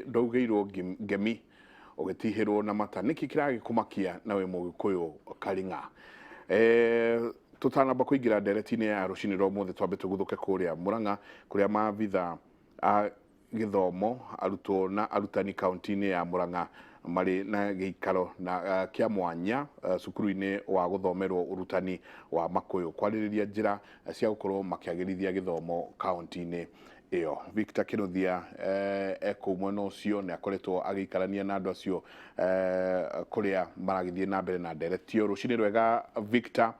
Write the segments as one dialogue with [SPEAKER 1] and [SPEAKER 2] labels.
[SPEAKER 1] Ndwaugĩirwo ngemi ũgĩtihĩrwo na mata nĩkĩ kĩragĩkũmakia na wĩ mũgĩkũyũ karing'a. Tũtanamba kũingĩra ndereti-inĩ ya rũcinĩ rwa ũmũthĩ twambe tũguthũke kũrĩa Murang'a kũrĩa maabitha a gĩthomo arutwo na arutani kaunti-inĩ ya Murang'a marĩ na gĩikaro na kĩa mwanya cukuru-inĩ wa gũthomerwo ũrutani wa makũyũ kwarĩrĩria njĩra cia gũkorwo makĩagĩrithia gĩthomo kaunti-inĩ ĩyo. Victor Kinuthia ekũu mwena ũcio nĩ akoretwo agĩikarania na andũ acio kũrĩa maragĩthiĩ na mbere na ndereti ĩyo. Rũcinĩ rwega Victor,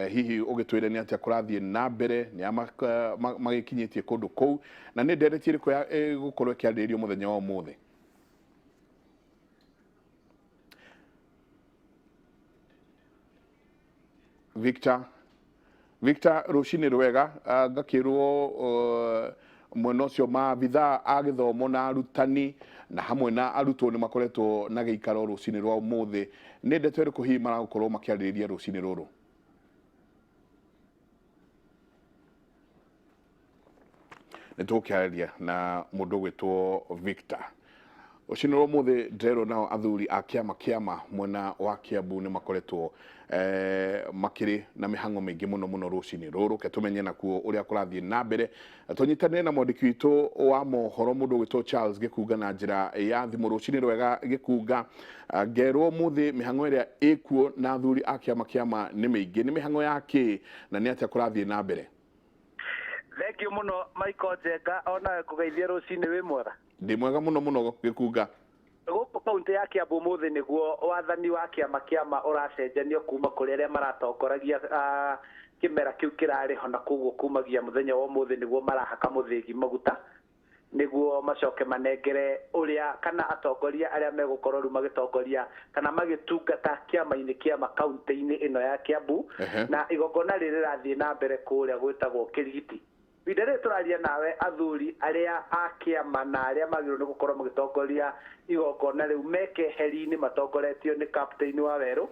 [SPEAKER 1] hihi ũgĩtwĩre nĩ atĩa kũrathiĩ na mbere, nĩ a magĩkinyĩtie kũndũ kũu na nĩ ndereti ĩrĩkũ ĩgũkorwo ĩkĩarĩrĩrio mũthenya wa ũmũthĩ? Victor, Victor rũcinĩ rwega, ngakĩrwo mwena ũcio maabithaa a gĩthomo na arutani na hamwe na arutwo nĩ makoretwo na gĩikaro rũcinĩ rwa ũmũthĩ. Nĩ ndeto ĩrĩkũ hihi maragũkorwo makĩarĩrĩria rũcinĩ rũrũ? Nĩ tũgũkĩarĩria na mũndũ ũgwĩtwo Victor. Rũcinĩ rwa ũmũthĩ ndĩrerwo nao athuri a kĩama kĩama mwena wa Kiambu nĩ makoretwo makĩrĩ na mĩhang'o mĩingĩ mũno mũno rũcinĩ rũrũ. Ke tũmenye nakuo ũrĩa kũrathiĩ na mbere. Tũnyitanĩre na mwandĩki witũ wa mohoro mũndũ ũgwĩtwo Charles Gĩkunga na njĩra ya thimũ. Rũcinĩ rwega Gĩkunga, ngerwo ũmũthĩ mĩhang'o ĩrĩa ĩkuo na athuri a kĩama kĩama nĩ mĩingĩ. Nĩ mĩhang'o ya kĩ na nĩ atĩa kũrathiĩ na mbere?
[SPEAKER 2] Thengiũ mũno Michael Njenga, onawe ngũgeithie rũcinĩ, wĩ mwega?
[SPEAKER 1] Ndĩ mwega mũno mũno Gĩkunga.
[SPEAKER 2] Gũkũ kaunti ya Kiambu ũmũthĩ nĩguo wathani wa kĩama kĩama ũracenjanio kuma kũrĩ arĩa maratongoragia kĩmera kĩu kĩrarĩ ho, na koguo kumagia mũthenya wa ũmũthĩ nĩguo marahaka mũthĩgi maguta nĩguo macoke manengere ũrĩa kana atongoria arĩa megũkorwo rĩu magĩtongoria kana magĩtungata kĩama-inĩ kĩama kaunti-inĩ ĩno ya Kiambu. Na igongona rĩrĩ rĩrathiĩ na mbere kũrĩa gwĩtagwo Kĩrigiti. Ihinda rĩrĩ tũraria nawe, athuri arĩa a kĩama na arĩa magĩrĩirwo nĩ gũkorwo magĩtongoria igongona rĩu me keheri-inĩ matongoretio nĩ kapteni wa werũ,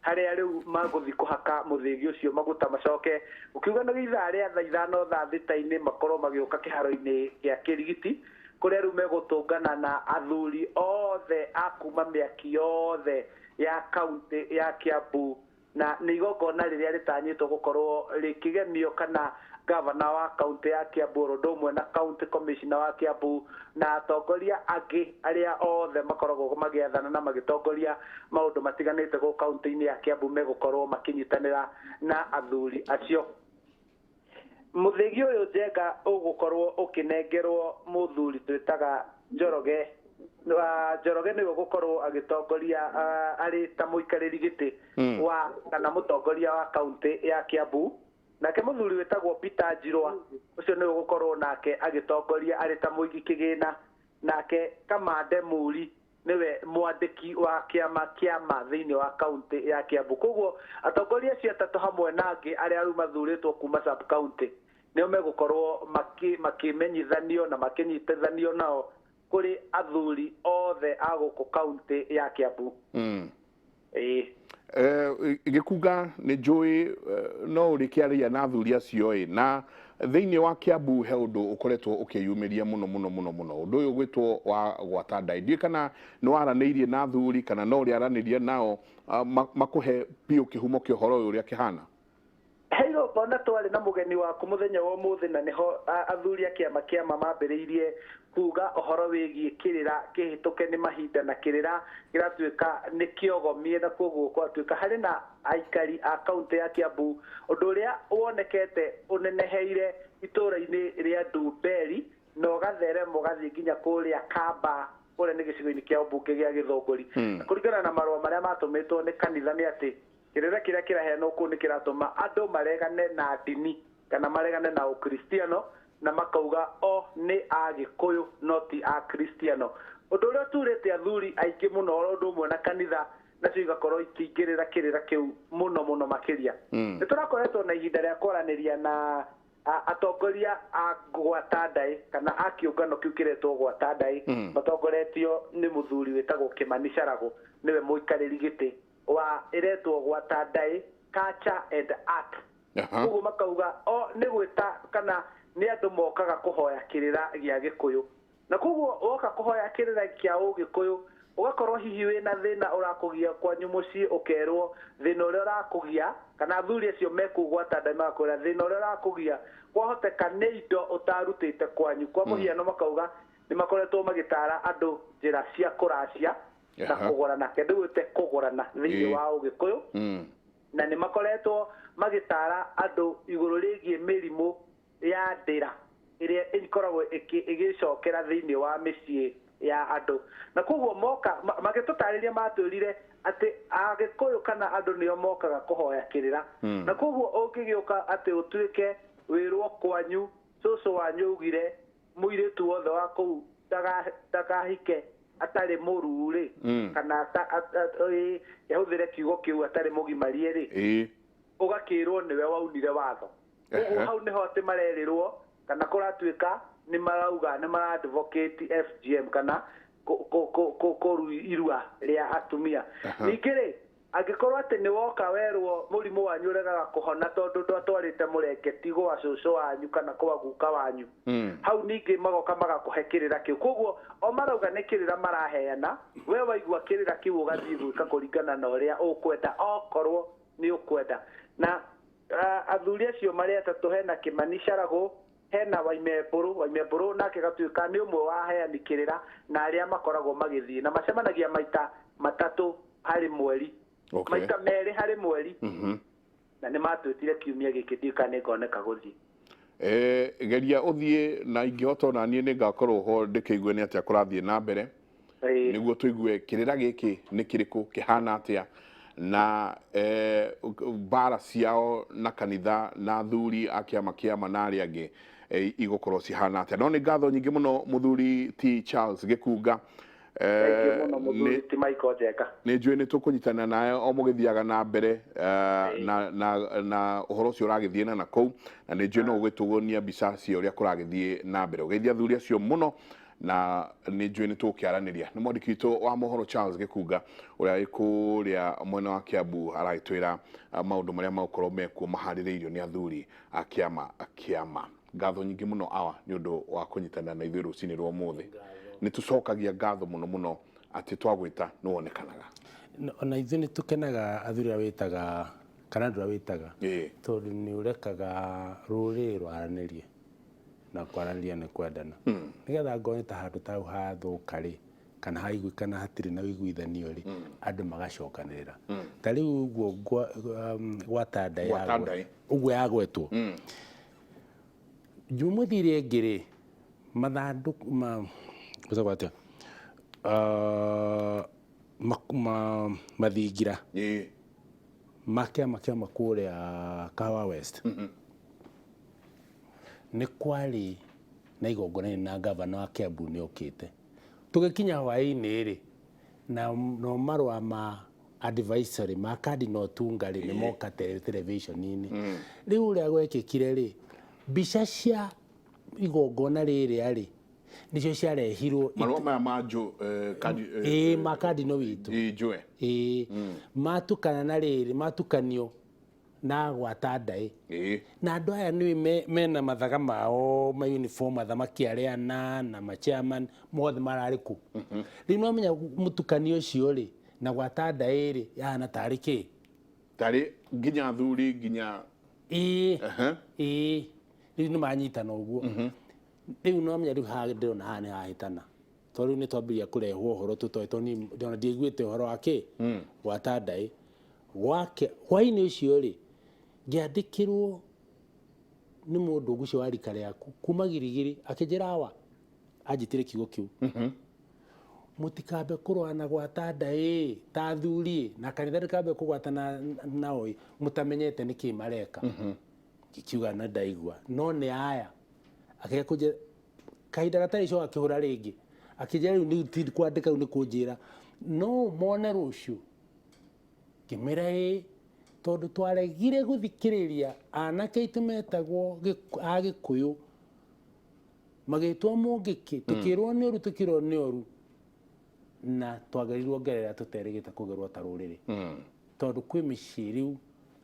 [SPEAKER 2] harĩa rĩu magũthiĩ kũhaka mũthĩgi ũcio maguta, macoke gũkiuganagio ithaa rĩa thaa ithano thaa thita-inĩ makorwo magĩũka kĩharo-inĩ gĩa Kĩrigiti, kũrĩa rĩu megũtũngana na athuri othe a kuma mĩaki yothe ya kaunti ya Kiambu. Na nĩ igongona rĩrĩa rĩtanyĩtwo gũkorwo rĩkĩgemio kana ngavana wa kaunti ya Kiambu oro ũndũ ũmwe na county commissioner wa Kiambu na atongoria angĩ arĩa othe makoragwo magĩathana na magĩtongoria maũndũ matiganĩte gũkũ kaunti-inĩ ya Kiambu megũkorwo makĩnyitanĩra na athuri acio. Mũthĩgi ũyũ Njenga ũgũkorwo ũkĩnengerwo mũthuri twĩtaga Njoroge. Njoroge nĩwe ũgũkorwo agĩtongoria arĩ ta mũikarĩri gĩtĩ wa kana mũtongoria wa kaunti ya Kiambu. Nake mũthuri wĩtagwo Peter Njirwa ũcio nĩwe ũgũkorwo nake agĩtongoria arĩ ta mũigi kĩgĩna. Nake Kamande Muri nĩwe mwandĩki wa kĩama kĩa ma thĩinĩ wa kaunti ya Kiambu. Koguo atongoria acio atatũ hamwe na angĩ arĩa rĩu mathurĩtwo kuma sub county nĩo megũkorwo makĩmenyithanio na makĩnyitithanio nao kũrĩ athuri othe a gũkũ kaunti ya Kiambu. Ĩĩ.
[SPEAKER 1] Gĩkunga nĩ njũĩ no ũrĩkĩaria na athuri acio ĩ, na thĩinĩ wa Kiambu he ũndũ ũkoretwo ũkĩyumĩria mũno mũno mũno mũno, ũndũ ũyũ ũgwĩtwo wa gwata ndaĩ. Ndiũĩ kana nĩ waranĩirie na athuri kana no ũrĩaranĩria nao makũhe biũ kĩhumo kĩa ũhoro ũyũ ũrĩa kĩhana.
[SPEAKER 2] He igongona twarĩ na mũgeni waku mũthenya wa ũmũthĩ na nĩho athuri a kĩama kĩama mambĩrĩirie kuga ũhoro wĩgiĩ kĩrĩra kĩhĩtũke nĩ mahinda na kĩrĩra kĩratuĩka nĩ kĩogomie, na kwoguo gwatuĩka harĩ na aikari a kaunti ya Kiambu ũndũ ũrĩa wonekete ũneneheire itũũra-inĩ rĩa Ndumberi na ũgatherema ũgathiĩ nginya kũrĩa Kamba, kũrĩa nĩ gĩcigo-inĩ kĩa ũmbunge gĩa Gĩthũngũri. Na kũringana na marũa marĩa matũmĩtwo nĩ kanitha nĩ atĩ kĩrĩra kĩrĩa kĩraheanwo kũu nĩ kĩratũma andũ maregane na ndini kana maregane na ũkristiano na makauga o nĩ Agĩkũyũ no ti Akristiano. Ũndũ ũrĩa ũturĩte athuri aingĩ mũno oro ũndũ ũmwe na kanitha nacio igakorwo ikĩingĩrĩra kĩrĩra kĩu mũno mũno makĩria. Nĩ tũrakoretwo na ihinda rĩa kwaranĩria na atongoria a gwata ndaĩ kana a kĩũngano kĩu kĩretwo gwata ndaĩ matongoretio nĩ mũthuri wĩtagwo Kĩmani Caragũ, nĩwe mũikarĩri gĩtĩ wa ĩretwo gwata ndaĩ Culture and Art. Koguo makauga o nĩ gwĩta kana nĩ andũ mokaga kũhoya kĩrĩra gĩa Gĩkũyũ. Na koguo woka kũhoya kĩrĩra kĩa ũgĩkũyũ, ũgakorwo hihi wĩna thĩna ũrakũgia kwanyu mũciĩ, ũkerwo thĩna ũrĩa ũrakũgia, kana athuri acio mekũgwata ndai magakwĩra thĩna ũrĩa ũrakũgia kwahoteka nĩ indo ũtarutĩte kwanyu. Kwa mũhiano makauga nĩ makoretwo magĩtara andũ njĩra cia kũracia na kũgũrana, kĩndũ gwĩte kũgũrana thĩinĩ wa ũgĩkũyũ. Na nĩ makoretwo magĩtara andũ igũrũ rĩgiĩ mĩrimũ ya ndĩra ĩrĩa ĩkoragwo ĩgĩcokera thĩinĩ wa mĩciĩ ya andũ. Na koguo moka magĩtũtarĩria, matwĩrire atĩ agĩkũyũ kana andũ nĩo mokaga kũhoya kĩrĩra. Na koguo ũngĩgĩũka atĩ ũtuĩke wĩrwo kwanyu cũcũ wanyu augire mũirĩtu wothe wa kũu ndakahike atarĩ mũruu rĩ, kana yahũthĩre kiugo kĩu atarĩ mũgimarie rĩ, ũgakĩrwo nĩwe waunire watho. Koguo hau nĩho atĩ marerĩrwo kana kũratuĩka nĩ marauga nĩ mara advocate FGM kana kũru irua rĩa atumia. Ningĩ rĩ, angĩkorwo atĩ nĩ woka werwo mũrimũ wanyu ũregaga kũhona tondũ ndwatwarĩte mũrengeti gwa cũcũ wanyu kana kwa guka wanyu, hau ningĩ magoka magakũhe kĩrĩra kĩu. Koguo o marauga nĩ kĩrĩra maraheana, we waigua kĩrĩra kĩu ũgathiĩ gwĩka kũringana na ũrĩa ũkwenda, okorwo nĩ ũkwenda. Na athuri acio marĩ atatũ, hena Kĩmani Caragũ, hena Waimembũrũ. Waimembũrũ nake gatuĩka nĩ ũmwe wa aheani kĩrĩra na arĩa makoragwo magĩthiĩ na macemanagia maita matatũ harĩ mweri, maita merĩ harĩ mweri. Na nĩ matwĩtire kiumia gĩkĩ, ndiũĩ kana nĩngoneka gũthiĩ.
[SPEAKER 1] Geria ũthiĩ, na ingĩhota ona niĩ nĩngakorwo ho ndĩkĩigue nĩ atĩa kũrathiĩ na mbere, nĩguo tũigue kĩrĩra gĩkĩ nĩ kĩrĩkũ, kĩhana atĩa, na mbara ciao na kanitha na athuri a kĩama kĩama na arĩa angĩ igũkorwo cihana atĩa. No nĩ ngatho nyingĩ mũno mũthuri T Charles Gĩkunga.
[SPEAKER 2] Thank you mũno mũthuri ti Michael Njenga.
[SPEAKER 1] Nĩ njũĩ nĩ tũkũnyitana nawe o mũgĩthiaga na mbere na ũhoro ũcio ũragĩthiĩ na nakũu, na nĩ njũĩ no ũgĩtũgonia mbica cia ũrĩa kũragĩthiĩ na mbere. Ũgeithia athuri acio mũno, na nĩ njũĩ nĩ tũgũkĩaranĩria. Nĩ mwandĩki witũ wa mohoro Charles Gĩkunga ũrĩa wĩ kũrĩa mwena wa Kiambu aragĩtwĩra maũndũ marĩa magũkorwo mekuo maharĩrĩirio nĩ athuri a kĩama kĩama. Ngatho nyingĩ mũno awa nĩ ũndũ wa kũnyitanĩra na ithuĩ rũcinĩ rwa ũmũthĩ. Nĩ tũcokagia ngatho mũno mũno atĩ twagwĩta nĩ wonekanaga.
[SPEAKER 3] Ona ithuĩ nĩ tũkenaga athuri arĩa wĩtaga kana andũ arĩa wĩtaga, tondũ nĩ ũrekaga rũrĩrĩ rwaranĩrie, na kwaranĩria nĩ kwendana. Nĩgetha ngone ta handũ ta hau hathũka rĩ, kana haiguĩkana hatirĩ na ũiguithanio rĩ, andũ magacokanĩrĩra. Ta rĩu ũguo gwata nda
[SPEAKER 1] Gwata nda.
[SPEAKER 3] Ũguo yagwetwo. Jumamothi ĩrĩa ĩngĩ rĩ, mathandũkũ ma gwĩtagwo atĩa? Mathingira ma kĩama kĩama kũrĩa Kahawa West. Nĩ kwarĩ na igongona inene na gavana wa Kiambu nĩ okĩte. Tũgĩkinya hwaĩ-inĩ rĩ, na no marũa ma advisory ma Cardinal Otunga rĩ, nĩ moka television-inĩ. Rĩu ũrĩa gwekĩkire rĩ, mbica cia igongona rĩrĩa rĩ, nĩcio ciarehirwo.
[SPEAKER 1] Marũa maya ma kandi,
[SPEAKER 3] Ĩĩ, ma Cardinal witũ.
[SPEAKER 1] Ĩĩ, njũe.
[SPEAKER 3] Ĩĩ, matukana na rĩrĩ, matukanio na gwata ndaĩ. Na andũ aya nĩ mena mathaga mao ma uniform, athamaki arĩa ana na ma chairman mothe mararĩ kũ. Rĩu no menya mũtukanio ũcio rĩ, na gwata ndaĩ rĩ, yahana tarĩ kĩ?
[SPEAKER 1] Tarĩ nginya athuri nginya
[SPEAKER 3] Ĩĩ. Ĩĩ. Rĩu nĩ manyitana ũguo. Rĩu no menya rĩu haha ndĩrona haha nĩ hahĩtana. Tondũ rĩu nĩ twambĩrĩria kũrehwo ũhoro tũtoĩ, tondũ niĩ ndĩrona ndiaiguĩte ũhoro wa kĩ? Gwata ndaĩ. Gwake hwaĩ-inĩ ũcio rĩ, ngĩandĩkĩrwo nĩ mũndũ ũcio wa rika rĩaku kuma Girigiri, akĩnjĩra awa, anjĩtire kiugo kĩu. Mũtikambe kũrũa na gwata ndaĩ ta athuri, na kanitha ndĩkambe kũgwata nao ĩ, mũtamenyete nĩkĩ mareka. Ngĩkiuga na ndaigua, no nĩ aya. Akĩrega kũnjĩra, kahinda gatarĩ icoka akĩhũra rĩngĩ. Akĩnjĩra rĩu nĩ ti kwandĩka rĩu nĩ kũnjĩra, no mone rũciũ. Ngĩmwĩra ĩĩ, tondũ twaregire gũthikĩrĩria anake aitũ metagwo Agĩkũyũ, magĩtwo Mũngĩkĩ, tũkĩrwo nĩ ũru, tũkĩrwo nĩ ũru, na twagerirwo ngerera tũterĩgĩte kũgerwo ta rũrĩrĩ. Tondũ kwĩ mĩciĩ rĩu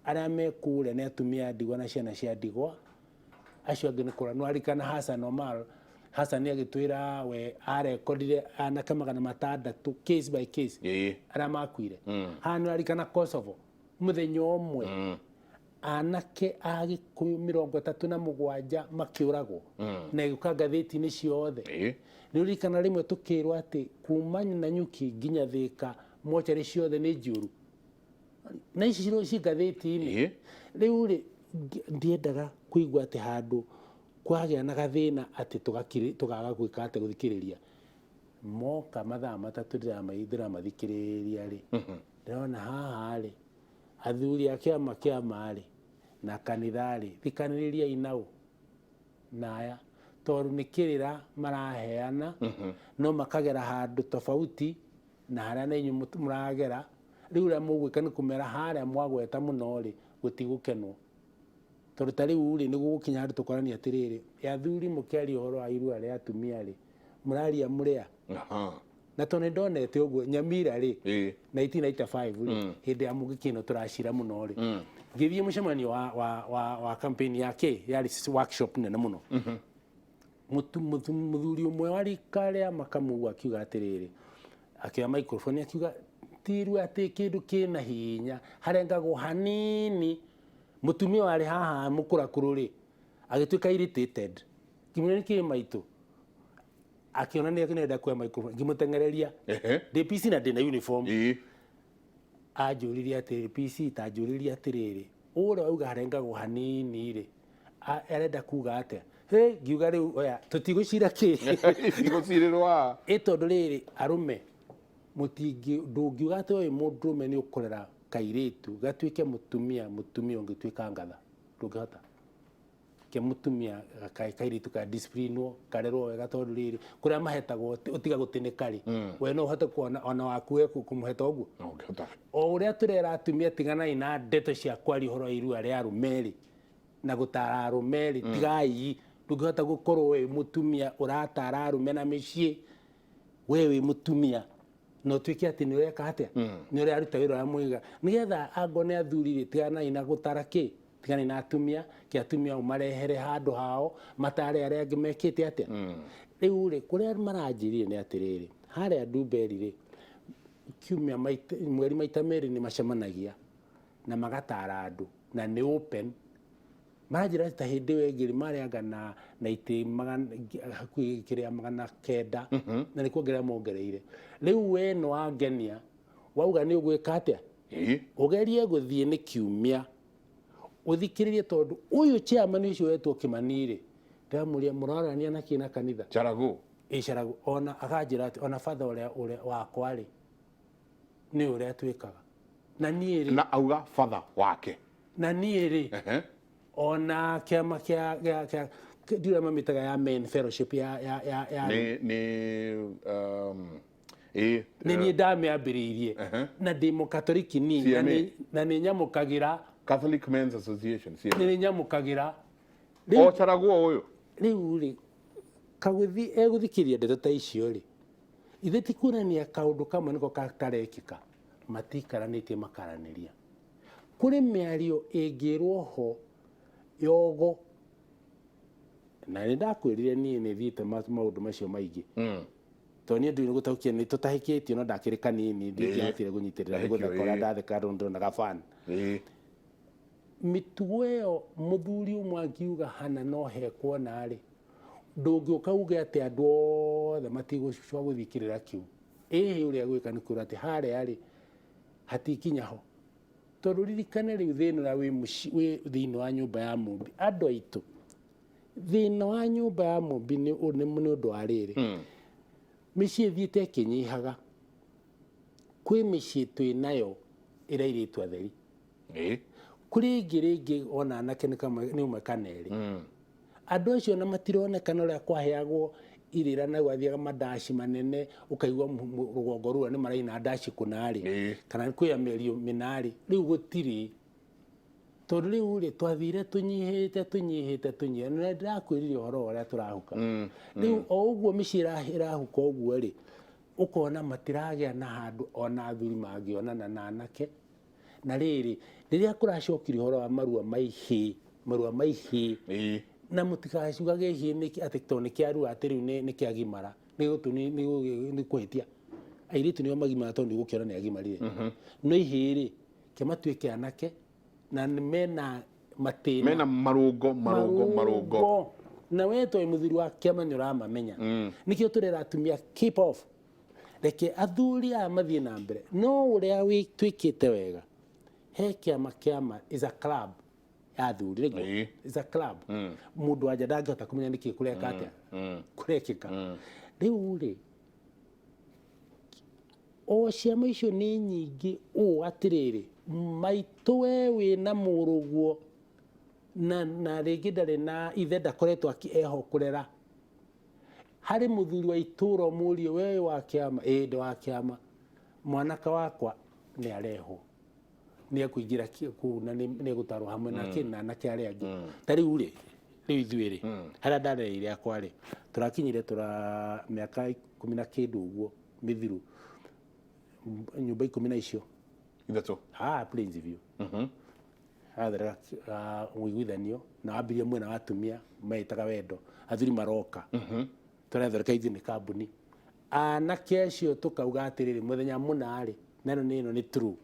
[SPEAKER 3] arĩa me kũrĩa nĩ atumia a ndigwa na ciana cia ndigwa, acio angĩ nĩ kũra. Nĩwarikana Hassan Omar Hassan agĩtwĩra we arekodire anake 600 case by case arĩa makuire. Haha nĩ ũrarikana Kosovo mũthenya ũmwe anake a Gĩkũyũ 37 makĩũragwo na ĩgĩũka ngathĩti-inĩ ciothe. Nĩ ũririkana rĩmwe tũkĩrwo atĩ kuma Nanyuki nginya Thĩka mocarĩ ciothe nĩ njũru na ici ciro ci ngathĩti-inĩ. Rĩu rĩ, ndiendaga kũigua atĩ handũ kwagĩa na gathĩna atĩ tũkaga gwĩka atĩ gũthikĩrĩria. Moka mathaa 3 ndĩramathikĩrĩria rĩ, ndĩrona haha rĩ, athuri a kĩama kĩama rĩ na kanitha rĩ, thikanĩrĩriai nao na aya, tondũ nĩ kĩrĩra maraheana no makagera handũ tofauti na harĩa na inyuĩ mũragera. Rĩu ũrĩa mũgwĩka nĩ kũmera harĩa mwagweta mũno rĩ, gũtigũkenwo. Tondũ ta rĩu rĩ, nĩ gũgũkinya handũ tũkoranie atĩrĩrĩ, athuri mũkĩaria ũhoro wa irua rĩa atumia rĩ, mũraria mũrĩa. Na tondũ nĩ ndonete ũguo Nyamira rĩ, 1995 rĩ, hĩndĩ ya Mũgĩkĩ ĩno tũracira mũno rĩ, ngĩthiĩ mũcemanio wa campaign ya kĩ, yarĩ workshop nene mũno. Mũthuri ũmwe wa rika rĩa Makamugu akiuga atĩrĩrĩ, akĩoya microphone akiuga ti irua atĩ kĩndũ kĩna hinya, harengagwo hanini. Mũtumia warĩ haha mũkũrakũrũ rĩ, agĩtuĩka irritated. Ngĩmwĩra nĩ kĩĩ maitũ? Akĩona nĩ nĩenda kuoya microphone, ngĩmũteng'ereria. Ndĩ PC na ndĩna uniform. Anjũririe atĩrĩrĩ, PC ta njũririe atĩrĩrĩ, ũrĩa wauga harengagwo hanini rĩ, arenda kuga atĩa? Hĩ, ngiuga rĩu oya, tũtigũcira kĩ?
[SPEAKER 1] Itigũcirĩrwo haha.
[SPEAKER 3] Ĩ tondũ rĩrĩ, arũme, ndũngiuga atĩ ũyũ mũndũrũme nĩ ũkũrera kairĩtu gatuĩke mũtumia, mũtumia ũngĩtuĩka ngatha, ndũngĩhota. Ke mũtumia kairĩtu ka discipline karerwo wega tondũ rĩrĩ, kũrĩa mahetagwo ũtiga gũtĩnĩka rĩ, we no ũhote kuona ona waku we kũmũheta ũguo.
[SPEAKER 1] No ũngĩhota.
[SPEAKER 3] O ũrĩa tũrera atumia tiganai na ndeto cia kwaria ũhoro wa irua rĩa arũme rĩ, na gũtara arũme rĩ, tigai. Ndũngĩhota gũkorwo wĩ mũtumia ũratara arũme na mĩciĩ, we wĩ mũtumia na ũtuĩke atĩ nĩ ũreka atĩa, nĩ ũraruta wĩra ũrĩa mwega. Nĩgetha angorwo nĩ athuri rĩ, tiganai na gũtara kĩ, tiganai na atumia, kĩ atumia ũmarehere handũ hao, matare arĩa angĩ mekĩte atĩa. Rĩu rĩ, kũrĩa maranjĩrire nĩ atĩrĩrĩ, harĩa Ndumberi rĩ, kiumia mweri maita merĩ nĩ macemanagia na magatara andũ na nĩ open. Maranjĩra ta hĩndĩ ĩyo ĩngĩ rĩ, marĩanga na itĩ hakuhĩ kĩrĩa 900, na nĩ kuongerera mongereire. Rĩu we nĩ wangenia, wauga nĩ ũgwĩka atĩa? Ũgerie gũthiĩ nĩ kiumia, ũthikĩrĩrie tondũ ũyũ chairman ũcio wetwo Kĩmani rĩ, ndĩramũria mũrarania na kĩ na kanitha?
[SPEAKER 1] Charagu.
[SPEAKER 3] Ĩ Charagu. Ona akanjĩra atĩ ona father ũrĩa wakwa rĩ, nĩ ũrĩa twĩkaga. Na niĩ rĩ,
[SPEAKER 1] Na auga father wake.
[SPEAKER 3] Na niĩ rĩ, ona kĩama kĩa ndiũrĩa mamĩtaga ya men fellowship ya
[SPEAKER 1] Nĩ
[SPEAKER 3] nĩ niĩ ndamĩambĩrĩirie. Na ndĩ mũkatoliki niĩ,
[SPEAKER 1] CMA.
[SPEAKER 3] na nĩ nyamũkagĩra
[SPEAKER 1] Catholic Men's Association, CMA.
[SPEAKER 3] Nĩ nyamũkagĩra.
[SPEAKER 1] O Charagu o ũyũ.
[SPEAKER 3] Rĩu rĩ, Kagũthi egũthikĩria ndeto ta icio rĩ, ithe ti kuonania kaũndũ kamwe nĩko gatarekĩka, matikaranĩtie makaranĩria. Kũrĩ mĩario ĩngĩrwo ho yogo, na nĩ ndakwĩrire niĩ nĩ thiĩte maũndũ macio maingĩ. Tondũ niĩ ndũĩ gũtaũkia nĩ tũtahĩkĩtio no ndakĩrĩ kanini, ndingĩahotire kũnyitĩrĩra nĩ gũtheka ũrĩa ndatheka ndonaga fan. Mĩtugo ĩyo mũthuri ũmwe angiuga hana no hekuona rĩ, ndũngĩũka uge atĩ andũ othe matigũcoka gũthikĩrĩra kĩu. Ĩhĩ ũrĩa gwĩka nĩ kwĩrwo atĩ harĩa rĩ, hatikinya ho. Tondũ ririkane rĩu thĩna ũrĩa wĩ thĩinĩ wa nyũmba ya mũmbi. Andũ aitũ, thĩna wa nyũmba ya mũmbi nĩ ũndũ wa rĩrĩ. Mĩciĩ ĩthiĩte ĩkĩnyihaga. Kwĩ mĩciĩ twĩ nayo ĩrĩa airĩtu atheri. Kũrĩ ĩngĩ rĩngĩ ona anake nĩ ũmwe kana erĩ. Andũ acio ona matironekana ũrĩa kwaheagwo irĩra na gwathiaga mandaci manene, ũkaigua rũgongo rũu nĩ maraina ndaci kũna rĩ, kana kwĩ mĩario mĩna rĩ, rĩu gũtirĩ. Tondũ rĩu rĩ, twathire tũnyihĩte, tũnyihĩte, tũnyihĩte. Na ndĩrakwĩrire ũhoro wa ũrĩa tũrahuka. Rĩu o ũguo mĩciĩ ĩrahuka ũguo rĩ, ũkona matiragĩa na handũ ona athuri mangĩonana na anake. Na rĩrĩ, rĩrĩa kũracokire ũhoro wa marua ma ihĩĩ, marua ma ihĩĩ, Na mũtikacugage hiĩ atĩ tondũ nĩ kĩarua atĩ rĩu nĩ kĩagimara nĩ kũhĩtia. Airĩtu nĩo magimara tondũ nĩ gũkĩona nĩ agimarire. No ihĩĩ rĩ, kĩmatuĩke anake na mena matĩna.
[SPEAKER 1] Mena marũngo marũngo marũngo.
[SPEAKER 3] Na we to mũthuri wa kĩama nĩ ũramamenya. Nĩkĩo tũrera atumia keep off. Reke athuri aya mathiĩ na mbere. No ũrĩa twĩkĩte wega, he kĩama kĩama is a club ya athuri nĩguo. Is a club. Mũndũ wa nja ndangĩhota kũmenya nĩkĩ kũreka atĩa. Kũrekĩka. Rĩu rĩ, o ciama icio nĩ nyingĩ ũũ atĩrĩrĩ, maitũ we wĩna mũrũguo na rĩngĩ ndarĩ na ithe ndakoretwo eho kũrera. Harĩ mũthuri wa itũũra ũmũrie we wa kĩama, ĩĩ ndĩ wa kĩama, mwanake wakwa nĩ arehwo nĩ ekũingĩra kũu na nĩ egũtarwo hamwe nake na anake arĩa angĩ. Ta rĩu rĩ, rĩu ithuĩ rĩ, harĩa ndarereire akwa rĩ, tũrakinyire tũra mĩaka 10 na kĩndũ ũguo mĩthiru, nyũmba 10 na icio
[SPEAKER 1] 3.
[SPEAKER 3] Plains View. Atherega ũiguithanio na wambirie mwena wa atumia metaga wendo, athuri maroka. Tũrathondeka ithuĩ nĩ kambuni. Anake acio tũkauga atĩrĩrĩ, mũthenya mũna rĩ, na ĩno nĩ ĩno nĩ true.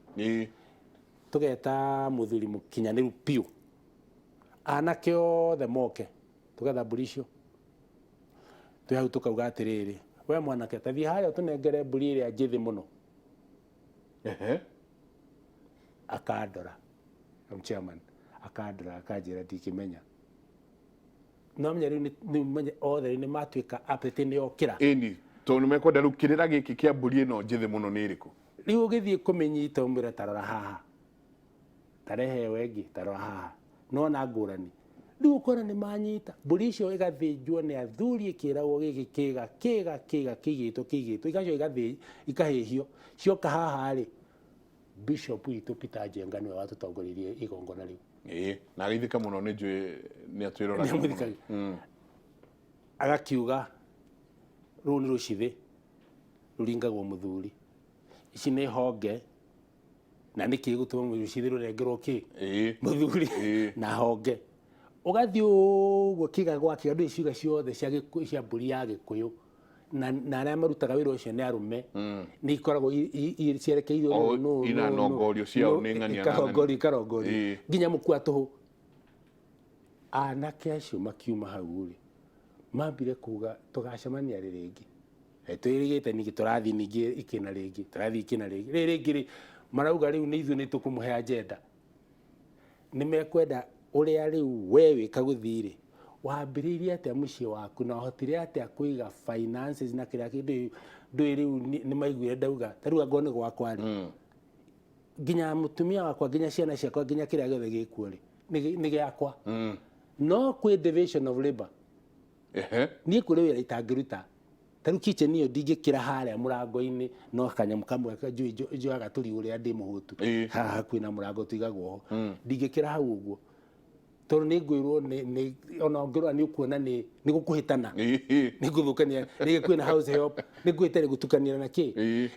[SPEAKER 3] Tũgeta mũthuri mũkinyanĩru biũ. Anake othe moke, tũgetha mbũri icio. Twĩ hau tũkauga atĩrĩrĩ, we mwanake ta thiĩ harĩa ũtũnengere mbũri ĩrĩa njĩthĩ mũno. Akandora, chairman, akandora akanjĩra ndingĩmenya. No menya rĩu nĩ menye othe rĩu nĩ matuĩka appetite nĩ yokĩra.
[SPEAKER 1] Ĩni, tondũ nĩ mekwenda rĩu kĩrĩra gĩkĩ kĩa mbũri ĩno njĩthĩ mũno nĩ ĩrĩkũ?
[SPEAKER 3] Rĩu ũgĩthiĩ kũmĩnyita ũmwĩre ta rora haha, ta rehe ĩyo ĩngĩ, ta rora haha, nĩwona ngũrani. Rĩu ũkona nĩ manyita mbũri icio ĩgathĩnjwo nĩ athuri ĩkĩragwo gĩkĩ kĩga kĩga kĩga kĩigĩtwo kĩigĩtwo igacoka ikahĩhio. Cioka haha rĩ, Bishop witũ Peter Njenga nĩwe watũtongoririe igongona rĩu.
[SPEAKER 1] Ĩĩ, na ageithĩka mũno nĩ njũĩ nĩ atwĩroraga.
[SPEAKER 3] Nĩ Agakiuga rũu nĩ rũcithĩ rũringagwo mũthuri. Ici nĩ honge na nĩkĩ gũtũma rũcithĩ rũrengerwo kĩ? Mũthuri na honge. Ũgathiĩ ũguo kĩga gwa kĩga ndũĩ ciũga ciothe cia mbũri ya Gĩkũyũ. Na arĩa marutaga wĩra ũcio nĩ arũme. Nĩ ikoragwo cierekeirio
[SPEAKER 1] nũ ina nongorio ciao nĩ ng'ania na
[SPEAKER 3] ikarongorio ikarongorio nginya mũkua tũhũ. Anake acio makiuma hau rĩ, mambire kuga tũgacemania rĩ rĩngĩ. Twĩrĩgĩte ningĩ tũrathiĩ ningĩ ikĩna rĩngĩ, tũrathiĩ ikĩna rĩngĩ. Rĩrĩ rĩngĩ rĩ, marauga rĩu nĩ ithuĩ nĩ tũkũmũhe agenda. Nĩ mekwenda ũrĩa rĩu we wĩ Kaguthi rĩ, wambĩrĩirie atĩa mũciĩ waku na wahotire atĩa kũiga finances na kĩrĩa kĩndũ ndũĩ rĩu nĩ maiguire ndauga ta rĩu angorwo nĩ gwakwa rĩ, nginya mũtumia wakwa nginya ciana ciakwa nginya kĩrĩa gĩothe gĩkuo rĩ nĩ gĩakwa. No kwĩ division of labor. Niĩ kũrĩ wĩra itangĩruta. Ta rĩu kitchen ĩyo ndingĩkĩra harĩa mũrango-inĩ no kanyamũ kamwe njoyaga tũrigũ rĩrĩa ndĩ mũhũtu. Haha hakuhĩ na mũrango tũigagwo ho. Ndingĩkĩra hau ũguo. Tondũ nĩ ngwĩrwo nĩ ona ũngĩrora nĩ ũkuona nĩ gũkũhĩtana. Nĩ ngũthũkania, rĩngĩ kwĩna house help, nĩ ngwĩte gũtukanĩra na kĩ.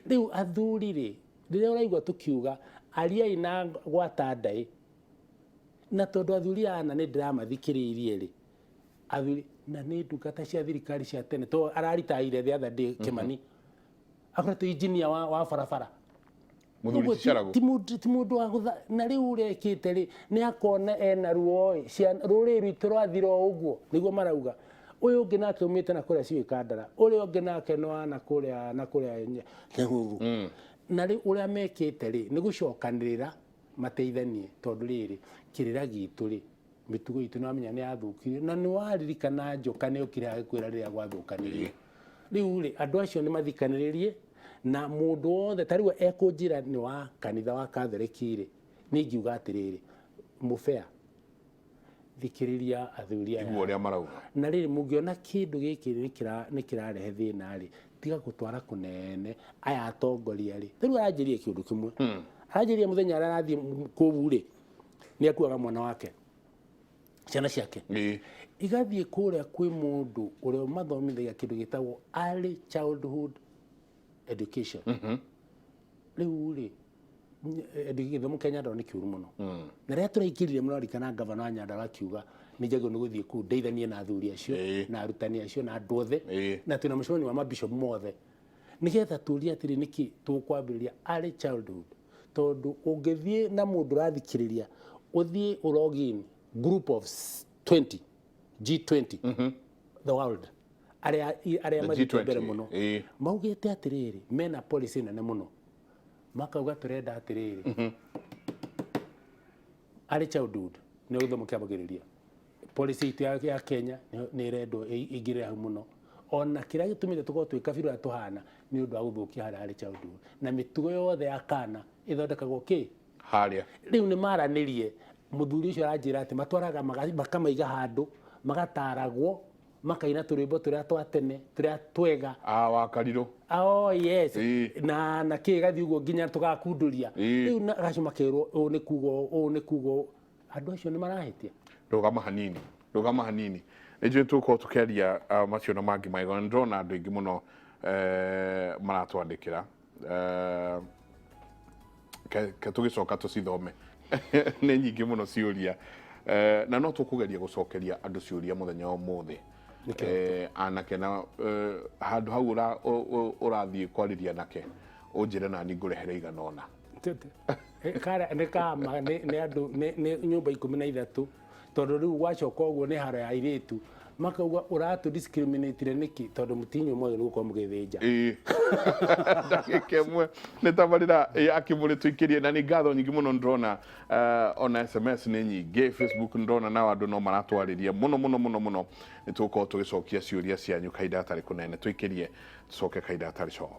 [SPEAKER 3] Rĩu athuri rĩ, rĩrĩa ũraigua tũkiuga ariai na gwata ndaĩ, na tondũ athuri aya nĩ ndĩramathikĩrĩirie rĩ, athuri na nĩ ndungata cia thirikari cia tene, to araritaire the other day Kimani, akoretwo engineer wa barabara.
[SPEAKER 1] Mũthuri ti Caragu.
[SPEAKER 3] Ti mũndũ wa gũtha, na rĩu ũrĩa ekĩte rĩ, nĩ akona ena ruo ĩ, rũrĩrĩ rwitũ rwathira o ũguo, nĩguo marauga. Ũyũ ũngĩ nake umĩte na kũrĩa ciũĩ Kandara, ũrĩa ũngĩ nake nĩ wa na kũrĩa na kũrĩa Nyahururu. Na rĩu ũrĩa mekĩte rĩ, nĩ gũcokanĩrĩra mateithanie, tondũ rĩrĩ, kĩrĩra gitũ rĩ, mĩtugo itũ nĩ wamenya nĩ yathũkirio, na nĩ waririkana njoka nĩ yokire agĩkwĩra rĩrĩa gwathũkanirio. Rĩu rĩ, andũ acio nĩ mathikanĩrĩrie, na mũndũ wothe ta rĩu ekũnjĩra nĩ wa kanitha wa Katholiki rĩ, nĩ ingiuga atĩrĩrĩ, mũbea, thikĩrĩria athuri aya.
[SPEAKER 1] Igua ũrĩa marauga.
[SPEAKER 3] Na rĩrĩ, mũngĩona kĩndũ gĩkĩ nĩ kĩrarehe thĩna rĩ, tiga gũtwara kũnene aya atongoria rĩ. Ta rĩu aranjĩrire kĩũndũ kĩmwe. Aranjĩrire mũthenya ũrĩa arathiĩ kũu rĩ, nĩ akuaga mwana wake, ciana ciake. Igathiĩ kũrĩa kwĩ mũndũ ũrĩa ũmathomithagia kĩndũ gĩtagwo early childhood education. Rĩu rĩ, gĩthomo kĩa Nyandarua nĩ kĩũru mũno. Na rĩrĩa tũraingĩrire mũrarikana ngavana wa Nyandarua akiuga Nĩ njagĩrĩirwo nĩ gũthiĩ kũu ndeithanie na athuri acio na arutani acio na andũ othe, na twĩna mũcemanio wa mabishop mothe, nĩgetha tũrie atĩrĩ, nĩkĩ tũkwambĩrĩria early childhood? Tondũ ũngĩthiĩ na mũndũ ũrathikĩrĩria, ũthiĩ ũlogin group of 20, G20, the world, arĩa
[SPEAKER 1] The
[SPEAKER 3] mathiĩte
[SPEAKER 1] G20,
[SPEAKER 3] mbere mũno, maugĩte atĩrĩrĩ, mena policy nene mũno, makauga tũrenda atĩrĩrĩ, early childhood nĩ gĩthomo kĩambagĩrĩria. Policy itũ ya Kenya nĩ ĩrendwo ĩingĩrĩre hau mũno. Ona kĩrĩa gĩtũmĩte tũkorwo twĩ kabira ũrĩa tũhana nĩ ũndũ wa gũthũkia harĩa early childhood, na mĩtugo yothe ya kana ĩthondekagwo kĩ?
[SPEAKER 1] Harĩa.
[SPEAKER 3] Rĩu nĩ maranĩrie. Mũthuri ũcio aranjĩra atĩ matwaraga makamaiga handũ, magataragwo, makaina tũrwĩmbo tũrĩa twa tene, tũrĩa twega.
[SPEAKER 1] A wa karirũ.
[SPEAKER 3] Oh yes. Na kĩ gathiĩ ũguo nginya tũgakunduria. Rĩu na gacio makerwo ũũ nĩ kuga ũũ, nĩ kuga ũũ. Andũ acio nĩ marahĩtia.
[SPEAKER 1] Rũgama hanini, rũgama hanini. Nĩ njũĩ tũgũkorwo tũkĩaria macio na mangĩ maigana. Nĩ ndĩrona andũ aingĩ mũno maratwandĩkĩra. Ke tũgĩcoka tũcithome. Nĩ nyingĩ mũno ciũria. Na no tũkũgeria gũcokeria andũ ciũria mũthenya wa ũmũthĩ. Anake na handũ hau ũrathiĩ kwarĩria anake, ũnjĩre nani ngũrehere igana ũna.
[SPEAKER 3] Nĩ kama nĩ andũ nĩ nyũmba 13, tondũ rĩu gwacoka ũguo nĩ haro ya airĩtu, makauga ũratũ discriminate nĩkĩ, tondũ mũtinyuo mwagĩrĩirwo nĩ gũkorwo mũgĩthĩnja.
[SPEAKER 1] Ĩĩ, ndagĩka ĩmwe nĩ tabarĩra ya Kĩmũrĩ tũikĩrie, na nĩ ngatho nyingĩ mũno. Ndĩrona ona SMS nĩ nyingĩ, Facebook ndĩrona nao andũ no maratwarĩria mũno mũno mũno mũno. Nĩ tũgũkorwo tũgĩcokia ciũria cianyu kahinda gatarĩ kũnene. Tũikĩrie, tũcoke kahinda gatarĩ coho.